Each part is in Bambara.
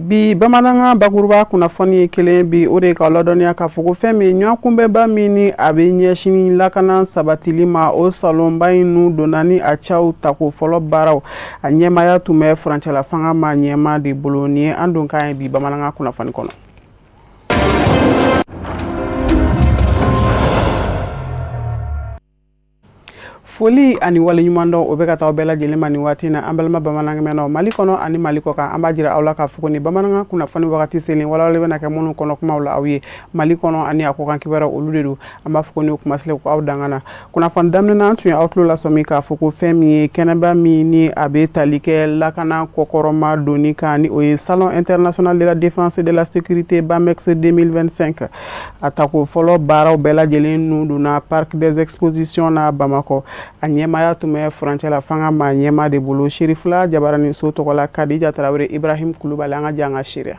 Bi bamanankan bakuruba kunnafoni ye kelen bi, o de ka ladɔnniya k'a fɔ ko fɛn min ɲɔgɔn kunbɛnba min ni a bɛ ɲɛsin lakana sabatili ma, o salonba in nu donna ni a caw tako fɔlɔ baaraw, a ɲɛmaaya tun bɛ furancɛla fanga ma ɲɛma de bolo. Nin ye an donkan ye bi bamanankan kunnafoni kɔnɔ. Foli ani waleɲumandɔn o bɛ ka taa aw bɛɛ lajɛlen ma nin waati na, an balima bamanankan Mali kɔnɔ ani Mali kɔ kan. An b'a jira aw la k'a fɔ ko ni bamanankan kunnafoni wagati selen, walawalali bɛna kɛ minnu kɔnɔ kumaw la aw ye Mali kɔnɔ ani a kɔkan kibaruyaw, olu de don. An b'a fɔ ko ni kuma selen ko aw dangana. Kunnafoni daminɛ na, an tun ye aw tulo lasɔmi k'a fɔ ko fɛn min ye kɛnɛba min ni a bɛ tali kɛ lakana kɔkɔrɔma donni kan, ni o ye Salon international de la défense et de la sécurité BAMEX 2025, a tako fɔlɔ baaraw bɛɛ lajɛlen nu donna Parc des expositions na Bamakɔ. A ɲɛmaaya tun bɛ furancɛla fanga maa ɲɛma de bolo, Serifila Jabaraninso tɔgɔ la, Kadija Tarawele, Ibrahim Kulubali. An ka jɛ an ka seereya.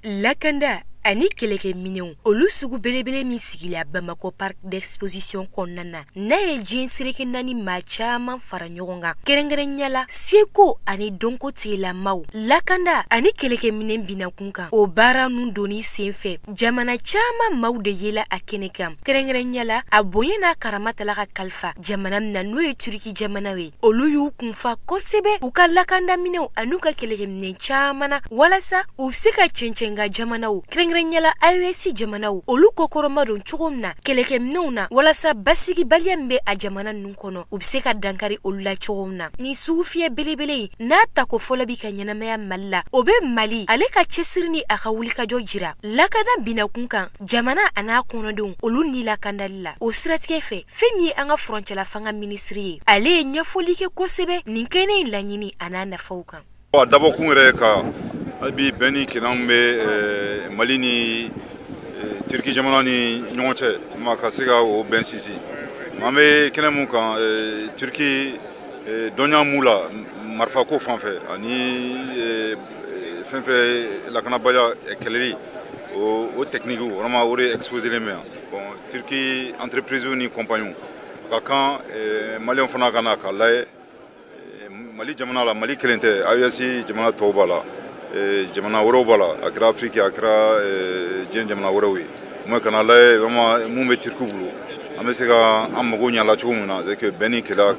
Lakanda ani kɛlɛkɛminɛnw, olu sugu belebele min sigila Bamakɔ Parc d'exposition kɔnɔna na, n'a ye diɲɛ seleke naani maa caman fara ɲɔgɔn kan, kɛrɛnkɛrɛnya la seko ani dɔnko tigilamaw, lakanda ani kɛlɛkɛminɛn binakun kan. O baara nun donni senfɛ, jamana caman maaw de yela a kɛnɛ kan, kɛrɛnkɛrɛnya la a bonya n'a karama tala ka kalifa jamana min na, n'o ye Turiki jamana ye. Olu y'u kunfa kosɛbɛ u ka lakandaminɛnw an'u ka kɛlɛkɛminɛn caman na, walasa u bɛ se ka cɛncɛnka jamanaw, kɛrɛnkɛrɛnya la AES jamanaw, olu kɔkɔrɔma don cogo min na kɛlɛkɛminɛnw na, walasa basigibaliya min bɛ a jamana ninnu kɔnɔ, u bɛ se ka dankari olu la cogo min na. Nin sugufiyɛ belebele in n'a tako fɔlɔ bi ka ɲɛnamaya Mali la, o bɛ Mali ale ka cɛsiri ni a ka wulikajɔ jira lakana binakun kan, jamana an'a kɔnɔdenw olu ni lakandali la. O siratigɛ fɛ, fɛn min ye an ka furancɛla fanga minisiri ye, ale ye ɲɛfɔli kɛ kosɛbɛ nin kɛnɛ in laɲini an'a nafaw kan. A dabɔkun yɛrɛ ka hali bi bɛn ni kelenya bɛ Mali ni Turki jamana ni ɲɔgɔn cɛ, ma ka se ka o bɛn sinsin. An bɛ kɛnɛ mun kan, Turki dɔnniya m'u la marifako fan fɛ ani fɛn fɛn lakanabaliya kɛlɛli, o technique vraiment o de exposé bɛ yan. Bon, Turki entreprise ni compagnie, a ka kan Maliyɛnw fana ka na k'a lajɛ Mali jamana la. Mali kelen tɛ, AES jamana tɔw b'a la, jamana wɛrɛw b'a la, a kɛra Afiriki, a kɛra diɲɛ jamana wɛrɛw ye. Mais kana lajɛ vraiment mun bɛ Turki bolo, an bɛ se ka an mago ɲɛ a la cogo min na, c'est que bɛn ni kelenya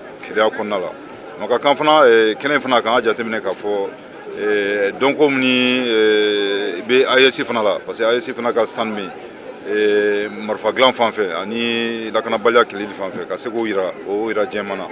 kɔnɔna la. Mais ka kan fana kɛnɛ fana kan ka jateminɛ k'a fɔ dɔnko min ni bɛ AES fana la, parce que AES fana ka stand bɛ yen marifa dilan fan fɛ ani lakanabaliya kɛlɛli fan fɛ, ka se k'o yira, o yira diɲɛ na.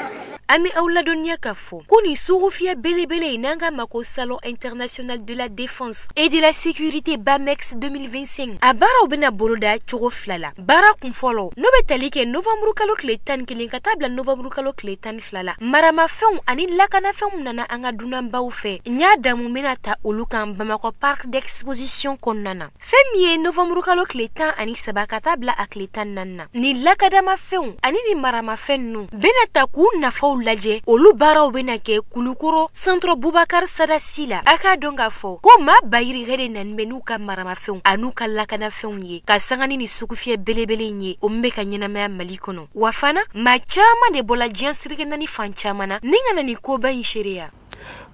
An bɛ aw ladɔnniya k'a fɔ ko nin sugufiyɛ belebele in, n'an k'a ma ko Salon international de la défense et de la sécurité BAMEX 2025, a baaraw bɛna boloda cogo fila la. Baara kun fɔlɔ, n'o bɛ tali kɛ novembre kalo tile 11 ka taa bila novembre kalo tile 12 la, maramafɛnw ani lakanafɛnw nana an ka dunanbaw fɛ, n y'a damu bɛna ta olu kan Bamakɔ Parc d'exposition kɔnɔna na. Fɛn min ye novembre kalo tile 13 ka taa bila a tile 14 na, nin lakadamafɛnw ani ni maramafɛn ninnu bɛna ta k'u nafaw lajɛ. Olu baaraw bɛna kɛ Kulukoro Centre Bubakar Sadasi la. A k'a dɔn k'a fɔ ko maa bayirikɛ de nani bɛ n'u ka maramafɛnw an'u ka lakanafɛnw ye, ka sanga ni nin sugufiyɛ belebele in ye, o min bɛ ka ɲɛnamaya Mali kɔnɔ. Wa fana maa caman de bɔla diɲɛ seleke naani fan caman na ni ka na nin koba in seereya.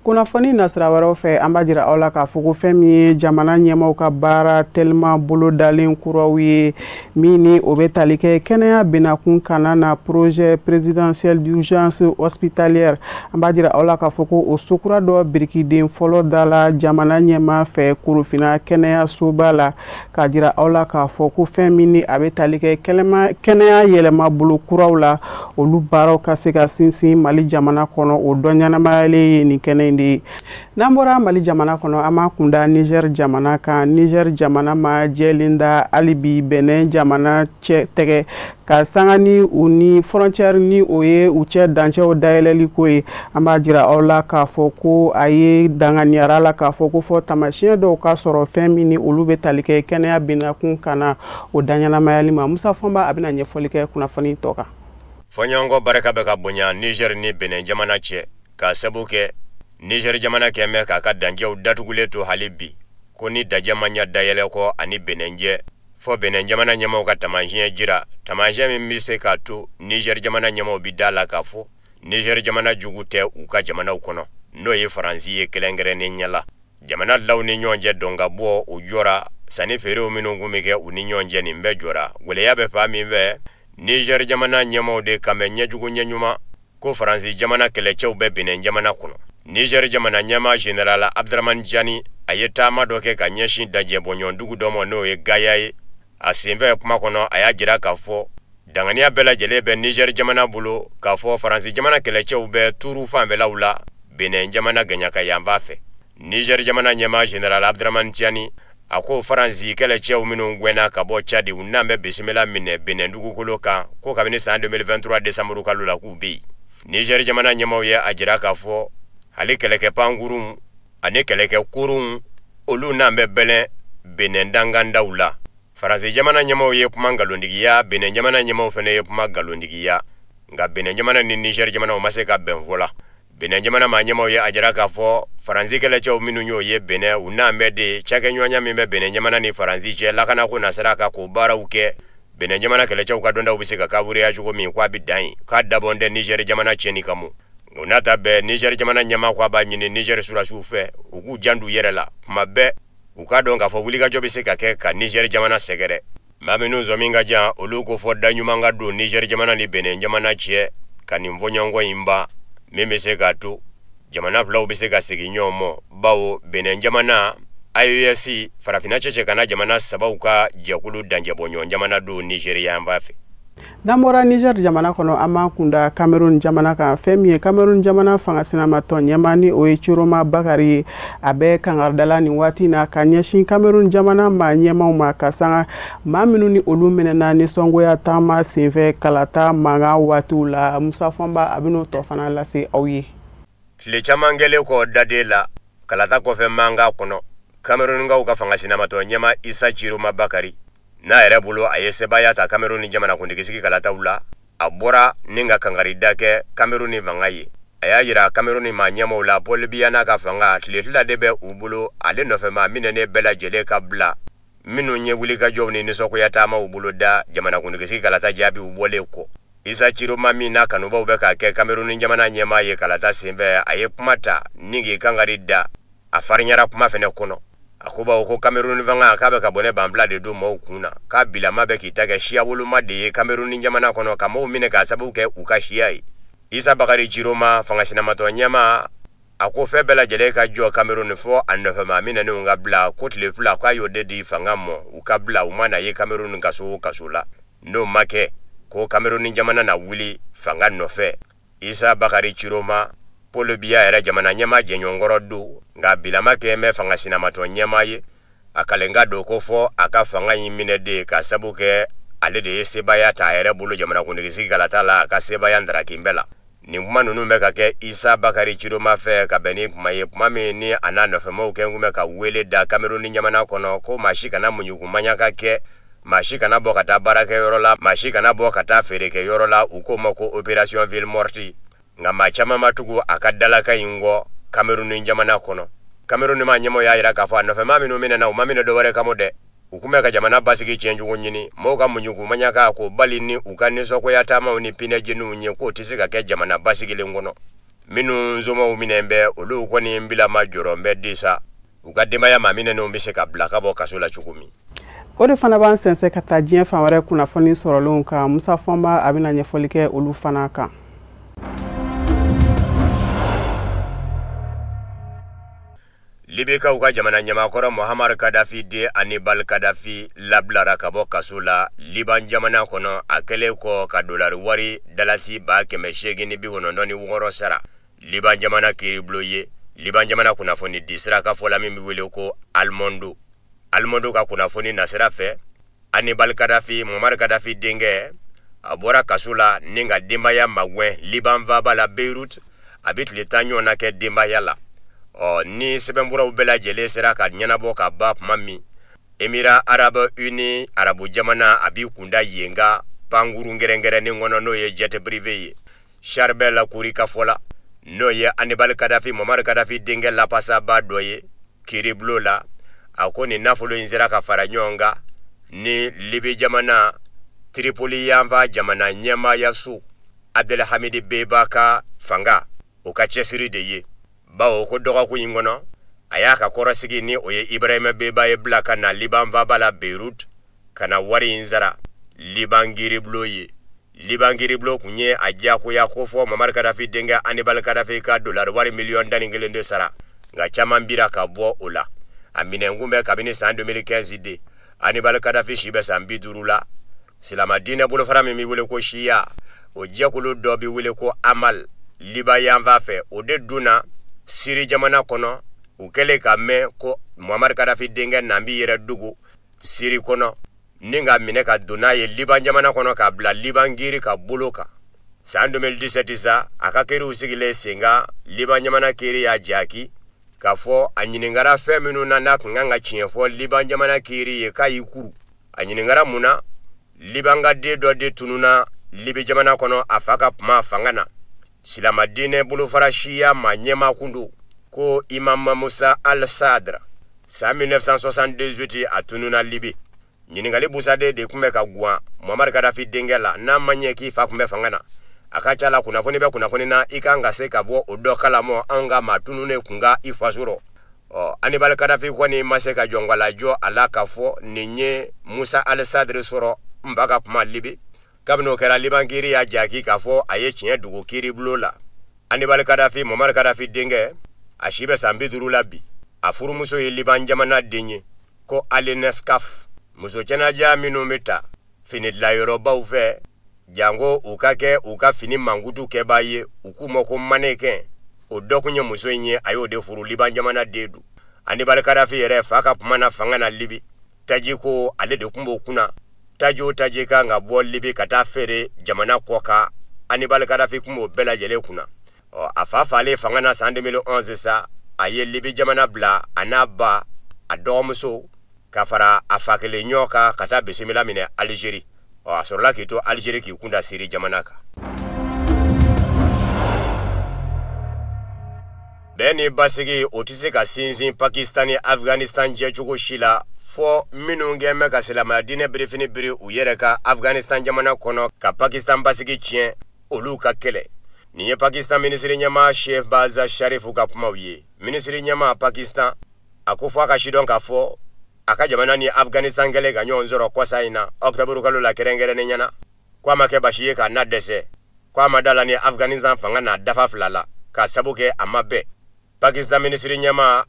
Kunnafoni nasira wɛrɛw fɛ, an b'a jira aw la k'a fɔ ko fɛn min ye jamana ɲɛmaaw ka baara teliman bolodalen kuraw ye, min ni o bɛ tali kɛ kɛnɛya binakun kana na, projet présidentiel d'urgence hospitalière, an b'a jira aw la k'a fɔ ko o sokura dɔ birikiden fɔlɔ dala jamana ɲɛmaa fɛ Korofina kɛnɛyasoba la, k'a jira aw la k'a fɔ ko fɛn min ni a bɛ tali kɛ kɛnɛya yɛlɛmabolo kuraw la, olu baaraw ka se ka sinsin Mali jamana kɔnɔ, o dɔ ɲɛnamayalen ye nin kɛnɛ in de ye. N'an bɔra Mali jamana kɔnɔ, an b'an kunda Niger jamana kan. Niger jamana ma jɛlen da hali bi Benin jamana cɛ tɛgɛ ka sanga ni u ni frontière ni o ye u cɛ dancɛw dayɛlɛli ko ye. An b'a jira aw la k'a fɔ ko a ye danganiyara la k'a fɔ ko fɔ taamasiyɛn dɔw ka sɔrɔ, fɛn min ni olu bɛ tali kɛ kɛnɛya binakun kana o daɲɛnamayali ma. Musa Fɔnba, a bɛna ɲɛfɔli kɛ kunnafoni tɔ kan. Fɔɲɔgɔnkɔ barika bɛ ka bonya Niger ni Benin jamana cɛ, k'a sabu kɛ Niger jamana kɛn bɛ k'a ka dancɛw datugulen to hali bi, ko ni dajɛ ma ɲɛ dayɛlɛ kɔ ani Benin jɛ, fɔ Benin jamana ɲɛmaaw ka taamasiyɛn jira, taamasiyɛn min bɛ se k'a to Niger jamana ɲɛmaaw bi da la k'a fɔ Niger jamana jugu tɛ u ka jamanaw kɔnɔ, n'o ye Faransi ye kɛrɛnkɛrɛnnenya la. Jamana law ni ɲɔgɔn cɛ dɔn ka bɔ o jɔra, sanni feerew minnu kun bɛ kɛ u ni ɲɔgɔn cɛ nin bɛɛ jɔra. Gwɛlɛya bɛ fan min fɛ, Niger jamana ɲɛmaaw de kan bɛ ɲɛjugu ɲɛɲuman ko Faransi jamana kɛlɛcɛw bɛ Benin jamana kɔnɔ. Niger jamana ɲɛmaa général Abdramane Tiani a ye taama dɔ kɛ ka ɲɛsin dajɛbɔɲɔgɔn dugu dɔ ma, n'o ye Gaya ye. A senfɛ kuma kɔnɔ, a y'a jira k'a fɔ danganiya bɛɛ lajɛlen bɛ Niger jamana bolo k'a fɔ Faransi jamana kɛlɛcɛw bɛ tuuru fanfɛlaw la Benin jamana gaɲaka yanfan fɛ. Niger jamana ɲɛmaa général Abdramane Tiani a ko Faransi kɛlɛcɛw minnu gwɛnna ka bɔ Tchad, u n'an bɛ bisimila minɛ Benin dugukolo kan, ko kabini san 2023 décembre kalo la k'u bɛ yen. Niger jamana ɲɛmaaw ye a jira k'a fɔ hali kɛlɛkɛ pankurunw ani kɛlɛkɛ kurunw olu n'an bɛ bɛlɛn Benin dangandaw la. Faransi jamana ɲɛmaaw ye kuma nkalontigiya, Benin jamana ɲɛmaaw fana ye kuma nkalontigiya, nka Benin jamana ni Niger jamanaw ma se ka bɛn fɔ la. Benin jamana maa ɲɛmaaw ye a jira k'a fɔ Faransi kɛlɛcɛw minnu y'o ye Benin, u n'an bɛ de cakɛɲɔgɔnya min bɛ Benin jamana ni Faransi cɛ lakanako nasira kan k'o baaraw kɛ. Benin jamana kɛlɛcɛw ka dɔndaw bɛ se ka kaburuya cogo min, k'a bɛ dan yen, k'a dabɔn tɛ Niger jamana tiɲɛni kama. O n'a ta bɛɛ, Niger jamana ɲɛmaa ko a b'a ɲini Niger surasiw fɛ u k'u janto u yɛrɛ la kuma bɛɛ, u k'a dɔn k'a fɔ wulikajɔ bɛ se ka kɛ ka Niger jamana sɛgɛrɛ. Maa minnu sɔmi ka jan, olu ko fɔ da ɲuman ka don Niger jamana ni Benin jamana cɛ ka nin fɔɲɔgɔnkɔ in ban, min bɛ se k'a to jamana filaw bɛ se ka segin ɲɔgɔn ma, bawo Benin jamana AES farafinna cɛcɛ kana jamana sabaw ka jɛkulu danjɛbɔɲɔgɔn jamana don Niger yanfan fɛ. N'an bɔra Niger jamana kɔnɔ, an b'an kunda Cameroun jamana kan. Fɛn min ye Cameroun jamana fanga sinamatɔn ɲɛmaa ni o ye Tchiroma Bakary ye, a bɛ kangaridala nin waati in na ka ɲɛsin Cameroun jamana maa ɲɛmaaw ma ka sanga maa minnu ni olu minɛna nisɔngoya taama senfɛ kalata mankan waatiw la. Musa Fɔnba a bɛn'o tɔ fana lase aw ye. Tile caman kɛlen kɔ daden la kalata kɔfɛ mankan kɔnɔ, Camerounkaw ka fanga sinamatɔn ɲɛmaa Issa Tchiroma Bakary n'a yɛrɛ bolo a ye sebaaya ta Cameroun ni jamanakuntigisigi kalataw la, a bɔra ni ka kangarida kɛ Cameroun ni fanga ye. A y'a jira Cameroun ni maa ɲɛmaaw la Paul Biya n'a ka fanga tile fila de bɛ u bolo ale nɔfɛ maa minɛnen bɛɛ lajɛlen ka bila, minnu ye wulikajɔw ni nisɔngoya taamaw bolo da jamanakuntigisigi kalata jaabiw bɔlen kɔ. Issa Tchiroma min n'a kanubaw bɛ k'a kɛ Cameroun ni jamana ɲɛmaa ye kalata senfɛ, a ye kuma ta ni k'i kangari da, a farinyara kuma fɛnɛ kɔnɔ. A ko bawo ko Cameroun fanga k'a bɛ ka bɔnɛ banfila de don maaw kun na, k'a bilama bɛ k'i ta kɛ siya woloma de ye Cameroun jamana kɔnɔ ka maaw minɛ k'a sababu kɛ u ka siya ye. Issa Bakary Tchiroma fanga sinamatɔn ɲɛmaa a ko fɛn bɛɛ lajɛlen ka jɔ Cameroun fɔ a nɔfɛ maa minɛnenw ka bila, ko tile fila k'a y'o de di fanga ma u ka bila, u ma na ye Cameroun kaso o kaso la. N'o ma kɛ ko Cameroun jamana na wuli fanga nɔfɛ. Issa Bakary Tchiroma Paul Biya yɛrɛ jamana ɲɛmaa jɛɲɔgɔnkɔrɔ don, nka bilama kɛ mɛ fanga sinamatɔn ɲɛmaa ye. A kalenka don ko fɔ a ka fanga in minɛ de ka sabu kɛ ale de ye sebaaya ta a yɛrɛ bolo jamanakuntigisigi kalata la, a ka sebaaya ndarakin bɛɛ la. Nin kuma ninnu bɛ ka kɛ Issa Bakary Tchiroma fɛ ka bɛn ni kuma ye, kuma min ni a n'a nɔfɛmaw kɛ kun bɛ ka wele da Cameroun jamana kɔnɔ ko maa si kana muɲugu kɛ, maa si kana bɔ ka taa baarakɛyɔrɔ la, maa si kana bɔ ka taa feerekɛyɔrɔ la. U k'o ma ko opération ville morte, nka maa caman ma tugu a ka dalakan in kɔ Cameroun jamana kɔnɔ. Cameroun maa ɲɛmɔgɔ y'a jira k'a fɔ a nɔfɛ maa minnu minɛna, u ma minɛ dɔwɛrɛ kama dɛ, u kun bɛ ka jamana basigi tiɲɛcogo ɲini, mɔgɔw ka muɲugu maɲaka k'o bali ni u ka nisɔngoya taamaw ni pinɛjeniw ye, k'o tɛ se ka kɛ jamana basigilen kɔnɔ. Minnu somɔgɔw minɛ bɛ, olu kɔni bilama jɔrɔ bɛ de sa, u ka denbaya maa minɛnenw bɛ se ka bila ka bɔ kaso la cogo min. O de fana b'an sɛnsɛn ka taa diɲɛ fan wɛrɛ kunnafoni sɔrɔlenw kan. Musa Fɔnba a bɛna ɲɛfɔli kɛ olu fana kan. Libikaw ka jamana ɲɛmaakɔrɔ Muhammad Kadafi den Hannibal Kadafi labilara ka bɔ kaso la Liban jamana kɔnɔ, a kɛlen kɔ ka dolari wari dalasi 896 sara Liban jamana kiiribulon ye. Liban jamana kunnafoni di sira ka fɔ la min bɛ wele ko Almondo. Almondo ka kunnafoni nasira fɛ, Hannibal Kadafi, Muhammad Kadafi denkɛ, a bɔra kaso la ni ka denbaya magɛn Liban faaba la Beyrouth. A bɛ tile 10 ɲɔgɔnna kɛ denbaya la. Ɔ ni sɛbɛnfuraw bɛɛ lajɛlen sera ka ɲɛnabɔ ka ban tuma min, Émirats arabes unis arabu jamana a b'i kunda yen ka pankurun kɛrɛnkɛrɛnnen kɔnɔ, n'o ye jet privé ye. Charbel Kuri ka fɔ la, n'o ye Hannibal Kadafi, Muammar Kadafi denkɛ lapasaba dɔ ye kiiribulon la, a ko nin nafolo in sera ka fara ɲɔgɔn kan ni Libi jamana Tripoli yanfan jamana ɲɛmaayaso Abdelhamid Beba ka fanga o ka cɛsiri de ye, bawo ko dɔgɔkun in kɔnɔ A y'a ka kɔrɔsigi ni o ye Ibrahima Beba ye bila ka na Liban faaba la Beirut ka na wari in sara Liban kiiribulon ye. Liban kiiribulon kun ye a diyagoya ko fɔ Muammar Kadafi denkɛ Hannibal Kadafi ka dolari wari miliyɔn 11 de sara, nka caman bira ka bɔ o la. A minɛnkun bɛ kabini san 2015 de. Hannibal Kadafi si bɛ san 50 la. Silama diinɛ bolofara min bɛ wele ko Shia, o jɛkulu dɔ bɛ wele ko Amal Liban yanfan fɛ, o de donna Siri jamana kɔnɔ. U kɛlen ka mɛn ko Muammar Kadafi denkɛ nan b'i yɛrɛ dogo Siri kɔnɔ ni ka minɛ ka don n'a ye Liban jamana kɔnɔ k'a bila Liban kiiri ka bolo kan. San 2017 sa, a ka kiiriw sigilen sen kan, Liban jamana kiiri y'a jaki k'a fɔ a ɲininkara fɛn minnu na n'a tun kan ka tiɲɛ fɔ Liban jamana kiiri ye k'a y'i kuru. A ɲininkara mun na? Liban ka den dɔ de tununna Libi jamana kɔnɔ a fa ka kuma fanga na. Silama diinɛ bolofara Shia maa ɲɛmaa kun don ko Imam Musa al-Sadr. San 1978 a tununna Libi. Ɲininkali busaden de tun bɛ ka guwan Muammar Kadafi denkɛ la, n'a ma ɲɛ k'i fa tun bɛ fanga na. A ka ca la kunnafoni bɛ kunnafoni na, i kan ka se ka bɔ o dɔ kalamɔ anw ka maa tununnen kun ka i faso rɔ. Ɔ Hannibal Kadafi kɔni ma se ka jɔngalajɔ a la k'a fɔ nin ye Musa al-Sadr sɔrɔ n fa ka kuma Libi. Kabini o kɛra, Liban kiiri y'a jaki k'a fɔ a ye tiɲɛ dogo kiiribulon la. Hannibal Kadafi, Muammar Kadafi denkɛ, a si bɛ san 50 la bi. A furumuso ye Liban jamana den ye ko Alene Skaf. Muso cɛnaja minnu bɛ ta finidilanyɔrɔbaw fɛ, janko u ka kɛ u ka fini mankutu kɛbaa ye, u k'u ma ko mannequin, o dɔ kun ye muso in ye, a y'o de furu. Liban jamana den don. Hannibal Kadafi yɛrɛ fa ka kuma na fanga na Libi, taji ko ale de tun b'o kunna. Taji o taji kan ka bɔ Libi ka taa feere jamana kɔ kan, Hannibal Kadafi tun b'o bɛɛ lajɛlen kunna. Ɔ a fa falen fanga na san 2011 sa, a ye Libi jamana bila a n'a ba, a dɔgɔmuso, ka fara a fa kelen ɲɔ kan ka taa bisimila minɛ Algérie. Ɔ a sɔrɔla k'i to Algérie k'i kun da Siri jamana kan. Bɛn ni basigi o tɛ se ka sinsin Pakistan ni Afghanistan cɛ cogo si la, fɔ minnu kɛn bɛ ka silamɛya diinɛ birifini biri u yɛrɛ ka Afghanistan jamana kɔnɔ ka Pakistan basigi tiɲɛ, olu ka kɛlɛ. Nin ye Pakistan minisiri ɲɛmaa Shehbaz Sharif ka kumaw ye. Minisiri ɲɛmaa Pakistan a ko fɔ a ka sidɔn k'a fɔ a ka jamana ni Afghanistan kɛlen ka ɲɔgɔn sɔrɔ kɔsa in na octobre kalo la kɛrɛnkɛrɛnnen ɲɛna, ko a ma kɛ basi ye k'a na dɛsɛ, ko a ma da la ni Afghanistan fanga n'a dafa fila la k'a sabu kɛ a ma bɛn. Pakistan minisiri ɲɛmaa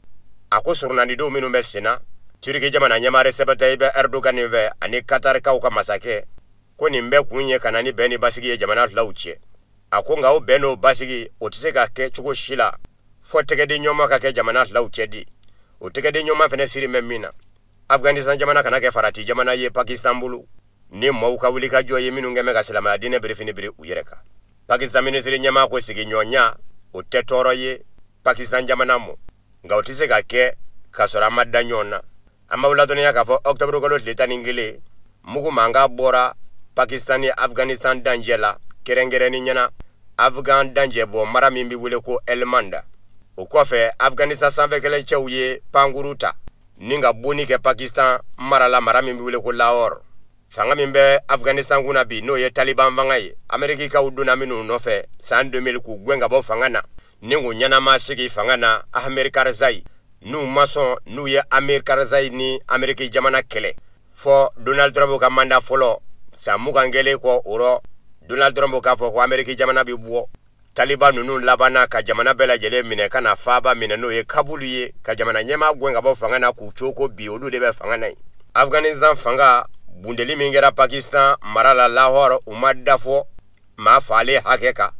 a ko surunanidenw minnu bɛ sen na Turki jamana ɲɛmaa Recep Tayyip Erdogan fɛ ani Katarikaw ka masakɛ, ko nin bɛɛ kun ye ka na ni bɛn ni basigi ye jamana filaw cɛ. A ko nka o bɛn n'o basigi o tɛ se ka kɛ cogo si la fɔ tɛgɛdiɲɔgɔnma ka kɛ jamana filaw cɛ di. O tɛgɛdiɲɔgɔnma fana siri bɛ min na, Afghanistan jamana kana kɛ farati jamana ye Pakistan bolo ni maaw ka wuli ka jɔ ye minnu kɛn bɛ ka silamɛya diinɛ birifini biri u yɛrɛ kan. Pakistan minisiri ɲɛmaa ko sigiɲɔgɔnya o tɛ tɔɔrɔ ye Pakistan jamana mɔ, nka o tɛ se ka kɛ k'a sɔrɔ an ma da ɲɔgɔn na. An b'aw ladɔnniya k'a fɔ octobre kalo tile 11 mugu mankan bɔra Pakistan ni Afghanistan dancɛ la, kɛrɛnkɛrɛnnen ɲɛna Afghan dancɛ bɔ mara min bɛ wele ko Helmand. O kɔfɛ Afghanistan sanfɛ kɛlɛcɛw ye pankuru ta ni ka bonni kɛ Pakistan mara la, mara min bɛ wele ko Lahore. Fanga min bɛ Afghanistan kunna bi n'o ye Taliban fanga ye, Amerikikaw donna minnu nɔfɛ san 2000 k'u gɛn ka bɔ fanga na ni k'u ɲɛnama sigi fanga na Hamid Karzai, n'u ma sɔn n'u ye Amir Karzai ni Ameriki jamana kɛlɛ fɔ Donald Trump ka mandat fɔlɔ san 20 kɛlen kɔ o rɔ, Donald Trump k'a fɔ ko Ameriki jamana bɛ bɔ. Taliban ninnu labanna ka jamana bɛɛ lajɛlen minɛ ka na faaba minɛ n'o ye Kabul ye, ka jamana ɲɛmaa gɛn ka bɔ fanga na k'u coko bi olu de bɛ fanga na yen. Afghanistan fanga bundeli min kɛra Pakistan mara la Lahore, u ma da fɔ maa faalen hakɛ kan,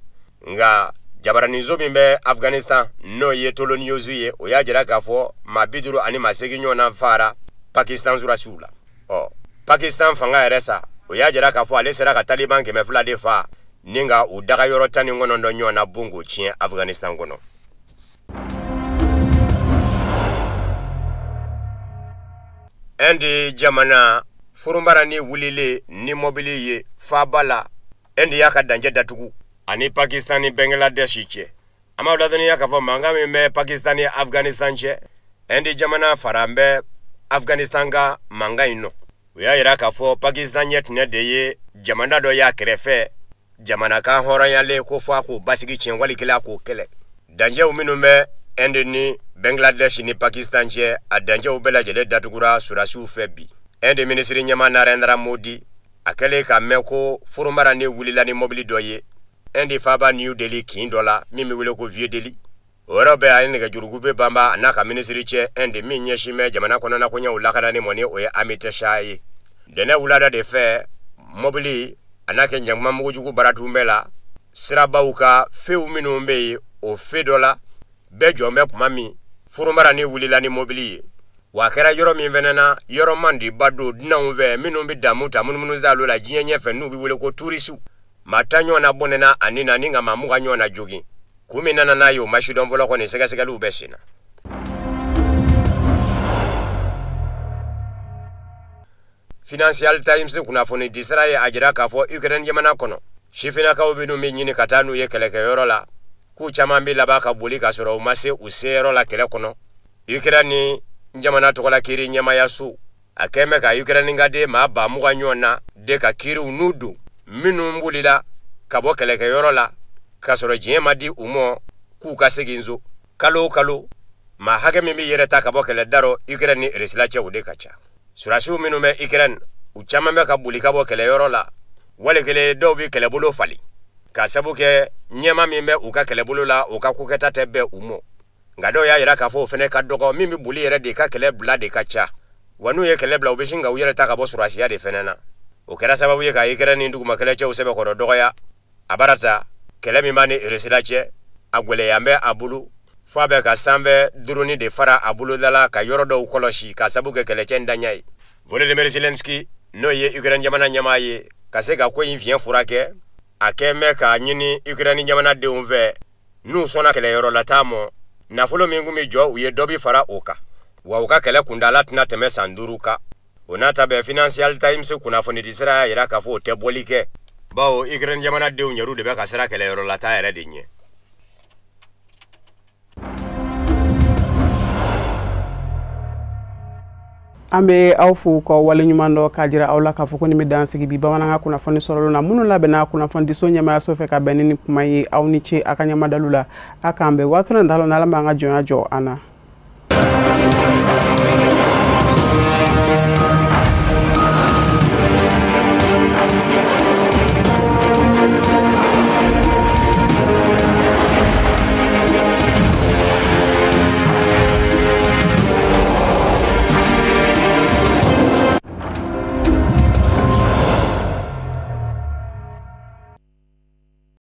nka jabaraninso min bɛ Afghanistan n'o ye Tolo News ye, o y'a jira k'a fɔ maa 50 ani maa 8 ɲɔgɔnna faara Pakistan surasiw la. Ɔ Pakistan fanga yɛrɛ sa, o y'a jira k'a fɔ ale sera ka Taliban 200 de fa ni ka u daga yɔrɔ 19 ɲɔgɔn na bon k'o tiɲɛ Afghanistan kɔnɔ. Inde jamana furunbarani wulilen ni mɔbili ye faaba la, Inde y'a ka dancɛ datugu ani Pakistan ni Bangladesh cɛ. An b'aw ladɔnniya k'a fɔ mankan min bɛ Pakistan ni Afghanistan cɛ, Inde jamana fara bɛ Afghanistan ka mankan in nɔ. U y'a yira k'a fɔ Pakistan ɲɛ tɛnɛ de ye jamana dɔ y'a kɛrɛfɛ, jamana kan hɔrɔnyalen ko fɔ a k'o basigi tiɲɛ wali kelen a k'o kɛlɛ. Dancɛw minnu bɛ Inde ni Bangladesh ni Pakistan cɛ, a dancɛw bɛɛ lajɛlen datugura surasiw fɛ bi. Inde minisiri ɲɛmaa Narendra Modi, a kɛlen ka mɛn ko foromara ni wulila ni mɔbili dɔ ye Inde faaba New Delhi kin dɔ la min bɛ wele ko Vieux Delhi. O yɔrɔ bɛɛ a ye nɛgɛjurukupe banba a n'a ka minisiri cɛ Inde min ɲɛsin bɛ jamana kɔnɔna koɲɛw lakanani mɔ, ni o ye Amit Shah ye. Dɛnɛ wulada de fɛ, mɔbili a n'a kɛ ɲakuma mugujugu baratun bɛɛ la sirabaw ka few minnu bɛ yen, o fe dɔ la bɛɛ jɔn bɛ kuma min foromara ni wulila ni mɔbili ye. Wa a kɛra yɔrɔ min fɛnɛ na, yɔrɔ man di ba don dunanw fɛ minnu bɛ damu ta munumunu zalo la diɲɛ ɲɛfɛ, n'u bɛ wele ko turisiw. Maa 10 ɲɔgɔn na bɔnɛna a ni na, ni ka maa 20 ɲɔgɔn na jogin. Kun min nana n'a ye, o ma sidɔn fɔlɔ kɔni, sɛgɛsɛgɛliw bɛ sen na. Financial Times kunnafoni disira ye a jira k'a fɔ Ukraine jamana kɔnɔ, sifinnakaw minnu bɛ ɲini ka taa n'u ye kɛlɛkɛyɔrɔ la, k'u caman bɛ laban ka boli ka sɔrɔ u ma se u seyɔrɔ la kɛlɛ kɔnɔ. Ukraine ni jamana tɔgɔla kiiri ɲɛmayaso a kɛn bɛ ka Ukraine ka den maa 20,000 ɲɔgɔn na de ka kiiriw n'u don minnu bolila ka bɔ kɛlɛkɛyɔrɔ la k'a sɔrɔ diɲɛ ma di u ma k'u ka segin so. Kalo o kalo, maa hakɛ min bɛ yɛrɛ ta ka bɔ kɛlɛ da rɔ Ukraine ni Russie cɛ, o de ka ca. Surasiw minnu bɛ Ukraine, u caman bɛ ka boli ka bɔ kɛlɛyɔrɔ la, wali kelen dɔw bɛ kɛlɛbolo falen k'a sabu kɛ ɲɛma min bɛ u ka kɛlɛbolo la, o ka kokɛta tɛ bɛn u ma. Nka dɔw y'a jira k'a fɔ o fana ka dɔgɔ, min bɛ boli yɛrɛ de ka kɛlɛ bila de ka ca. Wa n'u ye kɛlɛ bila, u bɛ sin ka u yɛrɛ ta ka bɔ surasiya de fana na. O kɛra sababu ye ka Ukraine ni duguma kɛlɛcɛw sɛbɛkɔrɔ dɔgɔya. A bara ta kɛlɛ min b'a ni Russie cɛ, a gwɛlɛya bɛ a bolo f'a bɛ ka sanfɛ drone de fara a boloda la ka yɔrɔ dɔw kɔlɔsi k'a sabu kɛ kɛlɛcɛ in daɲa ye. Volodymyr Zelensky, n'o ye Ukraine jamana ɲɛmaa ye, ka se ka ko in fiɲɛ furakɛ, a kɛn bɛ k'a ɲini Ukraine jamanadenw fɛ n'u sɔnna kɛlɛyɔrɔ la taa mɔ, nafolo min kun bɛ jɔ u ye, dɔ bɛ fara o kan, wa u ka kɛlɛ kuntaala tɛna tɛmɛ san 5 kan. O n'a ta bɛɛ, Financial Times kunnafonidisira y'a jira k'a fɔ o tɛ bɔli kɛ, bawo Ukraine jamanadenw yɛrɛ de bɛ ka siran kɛlɛyɔrɔ la taa yɛrɛ de ɲɛ. An bɛ aw fo ka waleɲuman dɔn k'a jira aw la k'a fɔ ko nin bɛ dan sigi bi bamanankan kunnafoni sɔrɔlenw na minnu labɛnna kunnafonidiso ɲɛmaayaso fɛ ka bɛn ni nin kuma ye. Aw ni ce a ka ɲɛmadalu la. A k'an bɛn waati nata la, n'Ala m'an ka jɔnya jɔ an na.